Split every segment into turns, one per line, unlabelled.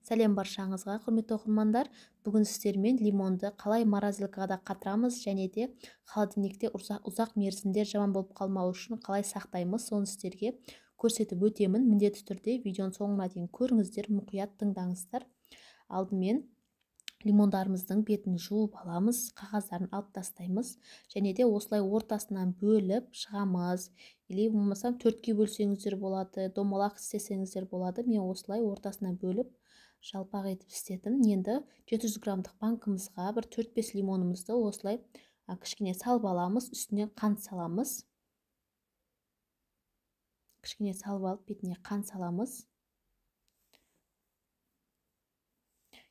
Сәлем баршаңызға, құрметті оқырмандар. Бүгін сіздермен лимонды қалай морозилкада қатырамыз және де холодильникте ұзақ мерзімде жаман болып қалмау үшін қалай сақтаймыз, соны сіздерге көрсетіп өтемін. Міндетті түрде видеоның соңына дейін көріңіздер, мұқият тыңдаңыздар. Алдымен лимондарымыздың бетін жуып аламыз, қағаздарын алып тастаймыз және де осылай ортасынан бөліп шығамыз. Или болмаса төртке бөлсеңіздер болады, домалақ істесеңіздер болады. Мен осылай ортасынан бөліп жалпақ етіп істедім. Енді 700 граммдық банкімізға бір 4-5 лимонымызды осылай кішкене салып аламыз, үстіне қант саламыз. Кішкене салып алып бетіне қант саламыз.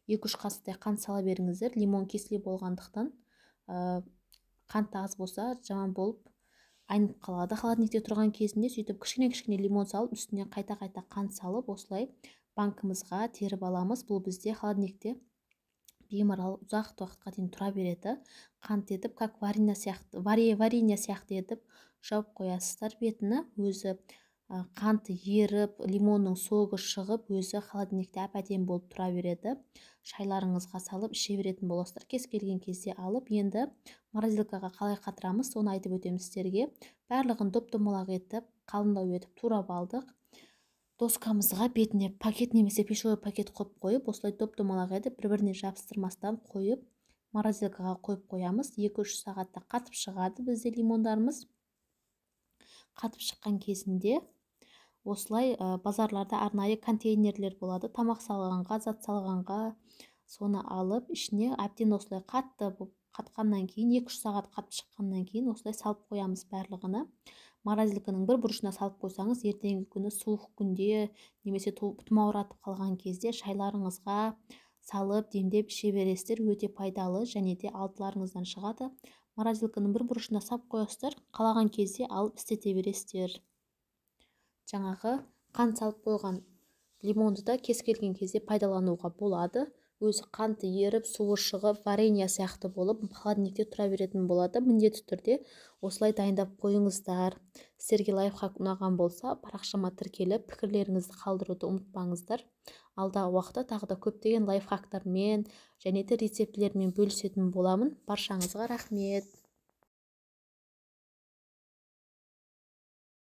2-3 қасықтай қант сала беріңіздер. Лимон кесіле болғандықтан қант аз болса жаман болып айнып қалады. Холодильникте тұрған кезінде сөйтіп кішкене-кішкене лимон салып, үстіне қайта-қайта қант салып, осылай банкімізға теріп аламыз. Бұл бізде холодильникте беймарал ұзақ уақытқа дейін тұра береді. Қант етіп, как варенье сияқты, варенье сияқты етіп жауып қоясыздар бетіні. Өзі қанты еріп, лимонның согы шығып, өзі холодильникте әп-әдемі болып тұра береді. Шайларыңызға салып іше беретін боласыздар. Кез келген кезде алып, енді морозилкаға қалай қатырамыз, соны айтып өтемін сіздерге. Барлығын доп-домалақ етіп, қалыңдау етіп турап алдық. Доскамызға бетіне пакет немесе пищевой пакет қойып қойып, осылай доп-домалақ етіп, бір-біріне жабыстырмастан қойып, морозилкаға қойып қоямыз. 2-3 сағатта қатып шығады бізде лимондарымыз. Қатып шыққан кезінде осылай базарларда арнайы контейнерлер болады, тамақ салғанға, зат салғанға, соны алып, ішіне әбден осылай қатты болып қатқаннан кейін, 2-3 сағат қатып шыққаннан кейін осылай салып қоямыз барлығына. Морозилканың бір бұрышына салып қойсаңыз, ертеңгі күні суық күнде немесе тұмауратып қалған кезде шайларыңызға салып демдеп іше бересіздер. Өте пайдалы және де алдыларыңыздан шығады. Морозилканың бір бұрышына салып қоясыздар, қалаған кезде алып істете бересіздер. Жаңағы қант салып қойған лимонды да кез келген кезде пайдалануға болады. Өзі қанты еріп, суы шығып, варенье сияқты болып холодильникте тұра беретін болады. Міндетті түрде осылай дайындап қойыңыздар. Сіздерге лайфхак ұнаған болса, парақшама тіркеліп, пікірлеріңізді қалдыруды ұмытпаңыздар. Алдағы уақытта тағы да көптеген лайфхактармен және де рецептілермен бөлісетін боламын. Баршаңызға рахмет.